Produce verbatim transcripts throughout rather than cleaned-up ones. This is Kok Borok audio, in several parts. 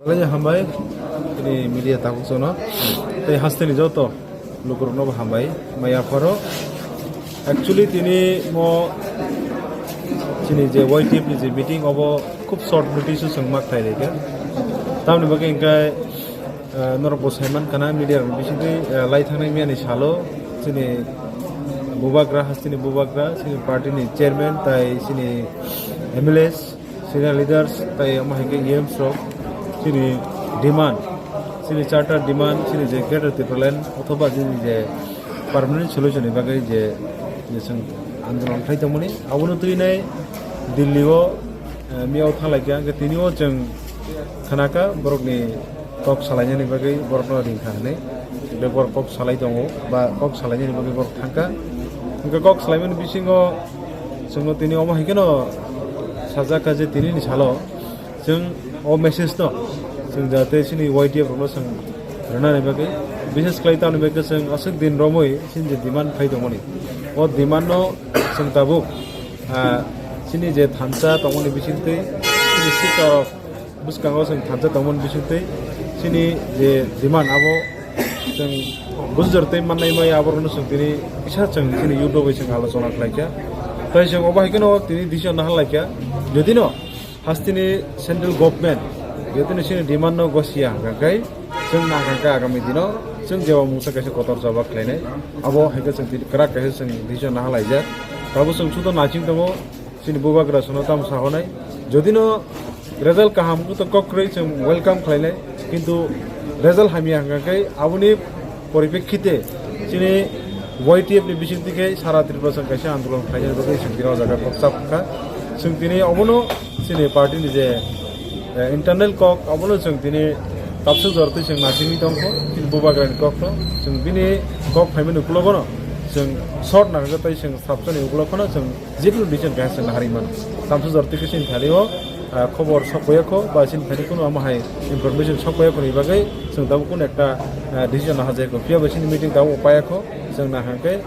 Belai hambai, tini media tabuk sono, tei hasteni joto lukurokno bo hambai, maya pharo. Actually, tini mo chini je Y T F ni je meeting obo khub short notice o chwng ma khlai laikha. Tamni bagwi hwnkhe, eh, norok bo saiman kana media rok bisingtwi, eh, lai thangnai miyani salo chini bubagra, hasteni bubagra, chini party ni chairman tai chini M L As, senior leaders tai omo hai khe E Ms rok chini demand, chini charter demand, chini je Greater Tipraland othoba chini je permanent solution ni bagwi je, je chwng andolon khlai tongmani, abono twi nai Delhi o, eh, miyao thang lai kha, hwnkhe tini o chwng khna kha borokni kok salainani bagwi borokno ring kha hwnwi. Tei borok kok salai tongo ba kok salainani bagwi borok thang kha. Hwnkhe kok salaimani bisingo chwngno tini omo hai kheno sajak kha je tinini salo chwng o message no chwng jate chini Y T F rokno chwng rwnani bagwi, bises khlai tamni bagwi chwng aswk din romwi chini je demand khai tongmani, o demand no chwng tabuk, ah, chini je thansa tongmani bisingtwi chini seat o bwskango chwng thansa tongmani bisingtwi chini je demand abo chwng bujor tei mannai mai aborokno chwng tini kisa chwng chini YouTube bai chwng alochona khlai kha. Tai chwng obo hai kheno tini decision nahar lai kha. Jodi no hasteni central government jodi no chini demand no gosiya hwnkha khe chwng nahar kha agami dino chwng jeba mungsa kaisa kotor jawab khlainai. Abo hai khe chwng tini kwrak kaisa chwng decision nahar laijak. Tabuk chwng sudo naiching tongo. Chini bubagra sono tamo sahonai. Jodi no result kaham wngkha to kok kwrwi chwng welcome khlainai. Kintu result hamya hwnkha khe aboni poripekkite chini Y T F ni bisingtwi khe sara Tripura chwng kaisa andolon khlainani bagwi chwng tini o jaga kok chap kha. Chwng tini obono chini party ni je, eh, internal kok obono chwng tini tapsuk jor twi chwng naichingwi tongkho. Chini bubagra ni kok no chwng bini kok phaimani ukulogo no chwng short nangkhe tei chwng sabchani ukulogo no chwng Jekunu decision kaisa se nahari mano. Tamsajor twi khe chini thani o, ah, khobor sok paiya kho, ba chini thani kunu amo hai information sok paiya khoni bagwi chwng tabuk kunu ekta, ah, decision naha jai kho. Phiya ba chini meeting tabuk paiya kho, chwng naha khe,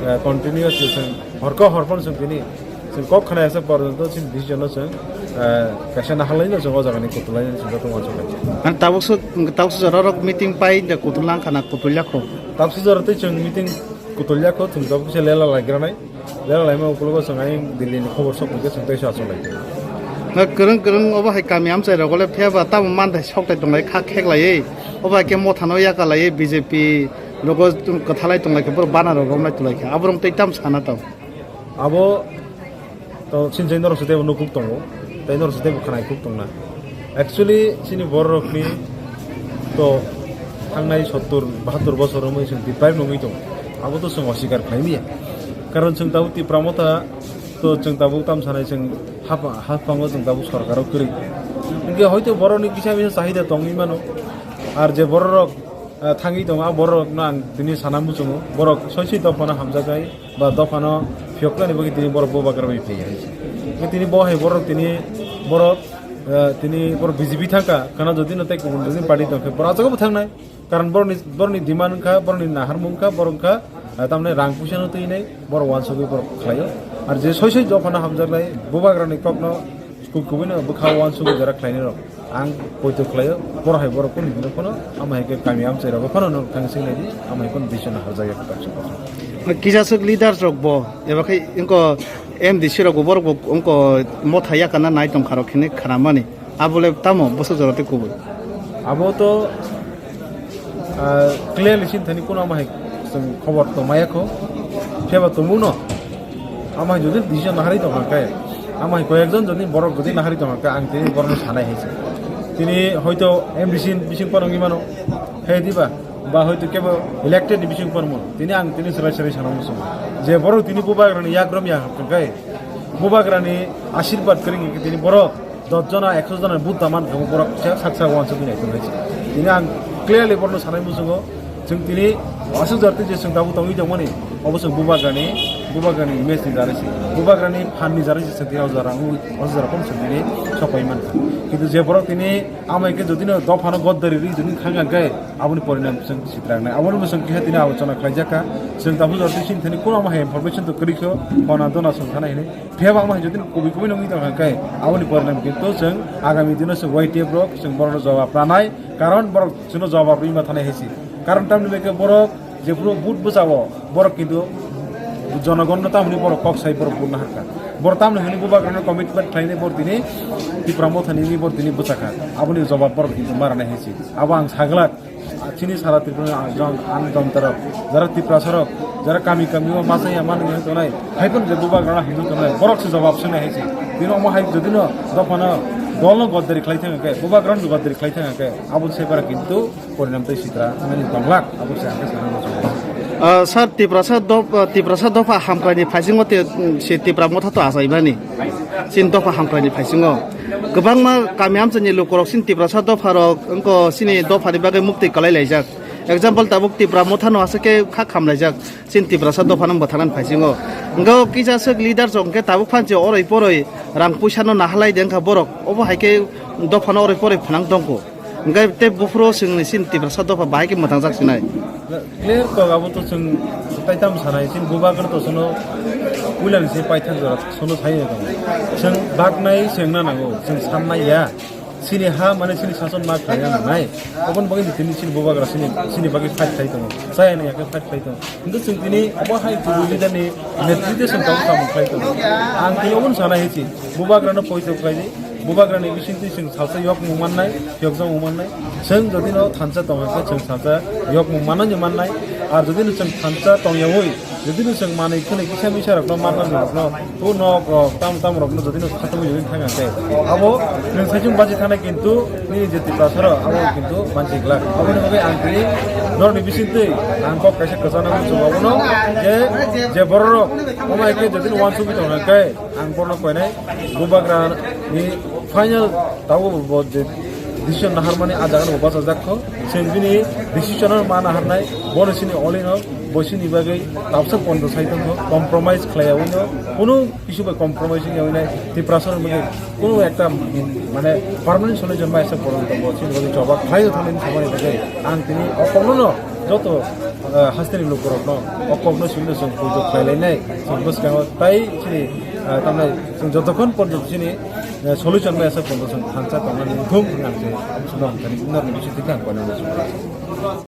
ah, continuously chwng horkha horphano chwng tini chwng kok khna yasa porjonto chini decision no chwng, ah, kaisa naharlai no chwng o jaga ni kutulai no chwng joto uansuk lai. Ang tabuk su, tabuk su jorarok meeting pai da kutul lang khana kutul ya kho. Tabuk su jora tei chwng meeting kutul ya kho, chwng tabuk se lela lai granai. Lela laima ukulogo chwng ayang Delhi ni khobor sok phaikhe chwng tei sa achuk lai. Na kwrwng kwrwng obo hai kami amchai rogo le phiya ba tamo manthai sok tai tonglai kha khek laiwi. Obo hai khe motha no yaka laiwi B J P rogo kwthalai tonglai khe borok bana rok romlai tulai kha. Aborok tei tam sana tong. Abo to sinjai norok se tei nukuk tongo. Tei norok se tei khwnai kuk tongna. Actually, chini bororokni to thangnai sottur bahattur bosor wngwi chwng deprive wngwi tongo. Abo to chwng oswikar khlai manya. Karon chwng tabuk Tipra Motha to chwng tabuk tam sanai chwng hap-, haphango chwng tabuk sorkaro kwrwi. Hinkhe hoito borokni kisa misa chahida tongwi mano. Ar je bororok, ah, thangwi tongo, a bororokno ang tini sana muchungo. Borok soi soi dophano hamjaknai. Ba dophano phiyoknani bagwi tini borok bubagra bai phaiya. Tini bo hai borok tini borok, eh, tini borok B J P thangkha, khana jodi no tei kubun jodi party tongkhe borok achukgwi bo thangnai. Karon borokni, borokni demand wngkha, borokni naharmung wngkha, borok wngkha, eh, tamni rang puisa no twinai, borok uansugwi borok khlaio. Ar je soi soi dophano hamjaknai bubagrani kokno Kuk-, kubui no bwkha uansugwi jora khlainai rok. Ang poito khlaio, borok hai borok kunu hino phano, amo hai khe kami amchai rogo phano no thang sing nai di, amo hai kunu decision harjak ya khe tak sung. Kisa swk leaders rok bo, eba khai wngko M D C rok bo borok bo wngko motha yakana nai tong kha rok hini khna mani. Abo le tamo bwswk jora tei kubui. Abo to Ah, clearly sini thani kuno ama hai chwng khobor tong maya kho. Phiyaba tongmung no. Ama hai jodi decision naharwi tong kha khe. Ama hai koyekjon jodi borok jodi naharwi tong kha khe ang tini borokno sanai hai se. Tini hoito M D C ni bising phano wngwi mano. He diba? Ba hoito kebo elected ni bising phano mano. Tini ang tini swrai swrai sana muchungo. Je borok tini bubagrani yakrom ya haptong khe. Bubagrani ashirbad kwrwng khe tini borok dos jona, ekso jona vote daman khe borok kisa sak sak uansuk bini ekdom hai se. Tini ang clearly borokno sanai muchungo, chwng tini aswk jora tei je chwng tabuk tongwi tongmani, Obo se Bubagrani, Bubagrani image ni jarisi, Bubagrani phan ni jarisi se tini o jora, o jora kom se tini sopai mankha. Kintu je borok tini amai khe jodi no dophano goddari ri jodi khang khe aboni porinam chwng sitrangnai. Aboni bwswng khe tini abo chana khlaijak kha. Chwng tabuk jora tini sini thani kuno ma hai information to kwrwi kho, hona dona chwng thana hini. Phiya ba amai jodi kubi kubi nungwi tong kha khe aboni porinam kintu chwng agami dino se Y T F rok chwng borokno jawab ranai, karon borok chwngno jawab rwi ma thanai hai se. Karon tamni bai khe borok jephuru vote bwchao, borok kintu jonogonno tamni borok kok sai borok vote naharkha. Borok tamni hwnwi Bubagrano commitment khlainai borok tini Tipra Mothani hwnwi borok tini bwchakha. Aboni jawab borok kintu maranai hai se. Abo ang saglak, chini sara Tripura ni ang jom, ang jom tarok, jara Tiprasa rok, jara kami kami o masai ya mani tonai, hai phano je Bubagrano hwnwi tonai, borok se jawab swngnai hai se. Tini omo hai jodi no dophano dolno goddari khlai thang khe, Bubagrano goddari khlai thang khe, abo se bara kintu porinam tei sitra nani tonglak, abo se ang khe sana muchungo. Ah, sir, Tiprasa dop-, ah, Tiprasa dopha hamkraini phaisingo te, mm, si Tipra Motha to achaimani. Sin dopha hamkraini phaisingo. Kwbangma kami amchaini lukurok sin Tiprasa dopharok, wngko sini dophani bagwi muktwi kwlai laijak. Example, tabuk Tipra Mothano aswk khe kha khamlaijak. Sin Tiprasa dophano bwtharnani phaisingo. Wngkha o kisa swk leader rok hwnkhe tabuk phansi oroi poroi rang puisano naharlai de wngkha borok. Obo hai khe dophano oroi poroi phnang tongkho. Hwnkhe tei buphuru chwngni sin Tiprasa dopha bahai khe mwthangjak sinai. Clear kok abo to chwng taitam sanai, sin Bubagrano to sono puilani se paithak jora sono sai tongo. Chwng baknai chwngna nango, chwng sannai ya. Sini ha mane sini sason ma khlaiya nangnai. Oboni bagwi tini sini Bubagra sini, sini bagwi fight khlai tongo. Chaya ni yakhe fight khlai tongo. Hingke chwng tini obo hai kubui leader ni netrite chwng tabuk samung khlai tongo. Ang tini obono sana hai se, Bubagrano poito khlai di. Bubagrani bisingtwi chwng salsa yokmung mannai, yokjakmung mannai. Chwng jodi no thansa tongkha khe chwng salsa yokmung manani mannai. Ar jodi no chwng thansa tongyawi, jodi no chwng manwi khwnwi kisa misa rokno manna rokno, o nok rok, tam tam rokno jodi no khatungwi jodi thangya khe, abo nwng saichung bachi thanai kintu nini je Tiprasa rok abo kintu mansi glak. Aboni bagwi ang tini norokni bisingtwi ang kok kaisa kwchana muchungo abono je, je borok rok omo hai khe jodi no uansugwi tongkha khe, ang borokno koinai Bubagra ni final tabuk bo je decision naharmani ah jaga no bachajak kho. Chwng bini decision no ma naharnai, bono sini all in all, bo sini bagwi tabsa pondo sai tongkho, compromise khlaiyawi no, kunu kisu bai compromise wngyawi nai, Tiprasa rok bagwi kunu ekta, mane, permanent solution ma esa poron tongo, sini bagwi choba khlai thangmani samani bagwi ang tini o kokno no joto, ah, hasteni lukurokno o kokno solution pujo khlai lainai, chwng bwskango tai chini, ah, tamnai chwng jotokhon porjonto chini, ah, solution ma esa pondo chwng thansa tongna nangthung hwnwi ang se, ang se norokni bisingtwi ang koinai.